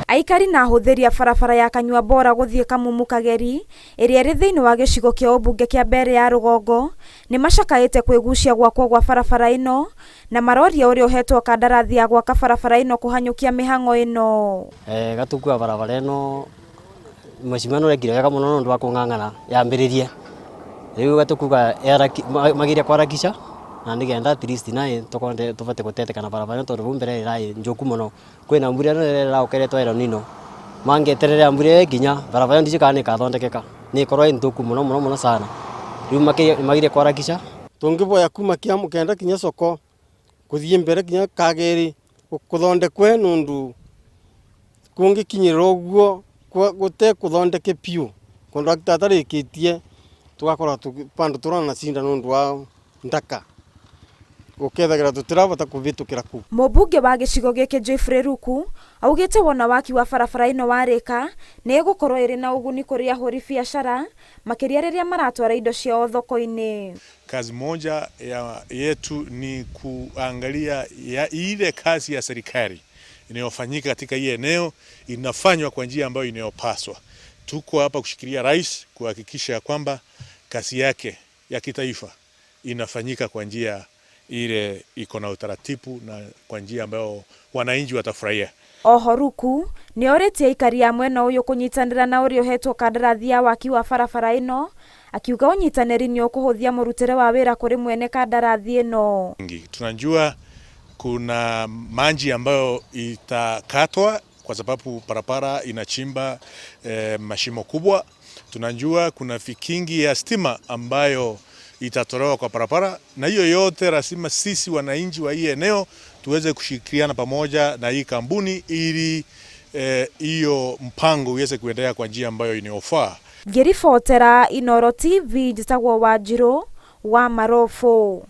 Aikari na ahũthĩri a barabara ya Kanyua Bora gũthiĩ Kamumu Kageri ĩrĩa ĩrĩ thĩinĩ wa gĩcigo kĩa ũmbunge kĩa Mbeere ya Rũgongo nĩ macakaĩte kwĩgucia gwakwo gwa barabara ĩno na maroria ũrĩa ũhetwo kandarathi ya gwaka barabara ĩno kũhanyũkia mĩhang'o ĩno. Gatukua barabara ĩno mheshimiwa nĩ ũrekire wega mũno nĩ ũndũ wa kũng'ang'ana yambĩrĩrie rĩu gatukuga magĩria kwarakisha na nĩgenda at least naĩ tũbote gũteteka na barabara ĩno tondũ vau mbere ĩrarĩ njũku mũno. Kwĩna mbura ĩno ĩroka ĩretwo El Nino mangĩeterera mbura ĩyo ĩkinya barabara ĩyo ndiũĩ kana nĩ ĩgathondekeka nĩ ĩkorwo ĩ nthũku mũno mũno mũno sana rĩu magĩrĩire kwarakisha. Tũngĩboya kuma Kiamũkenda kinya soko kũthiĩ mbere kinya Kageri kũthondekwe nũndũ kũngĩkinyĩrĩra ũguo gũtekũthondeke biũ contractor atarĩkĩtie tũgakorwo bado tũrona cinda nũndũ wa ndaka gũkethagĩra tũtirabota kũbĩtũkĩra kũu. Mũmbunge wa gĩcigo gĩkĩ Geoffrey Ruku augĩte wona waki wa barabara ĩno warĩka nĩ ĩgũkorwo ĩrĩ na ũguni kũrĩ ahũri biacara makĩria rĩrĩa maratwara indo ciao thoko-inĩ. Kazi moja ya yetu ni kuangalia ya ile kazi ya serikali inayofanyika katika hii eneo inafanywa kwa njia ambayo inayopaswa. Tuko hapa kushikilia rais kuhakikisha kwamba kazi yake ya kitaifa inafanyika kwa njia ile iko na utaratibu na kwa njia ambayo wananchi watafurahia. Oho Ruku nĩ orĩtie aikari a mwena ũyũ kũnyitanĩra na ũrĩa ũhetwo kandarathi ya waki wa barabara ĩno akiuga ũnyitanĩri nĩ ũkũhũthia mũrutĩre wa wĩra kũrĩ mwene kandarathi ĩno. Tunajua kuna maji ambayo itakatwa kwa sababu barabara inachimba mashimo kubwa. Tunajua kuna vikingi ya stima ambayo itatolewa kwa barabara, na hiyo yote lazima sisi wananchi wa hii eneo tuweze kushirikiana pamoja na hii kampuni ili hiyo mpango uweze kuendelea kwa njia ambayo inayofaa. Ngĩribotera Inooro TV njĩtagwo Wanjirũ wa Marobo.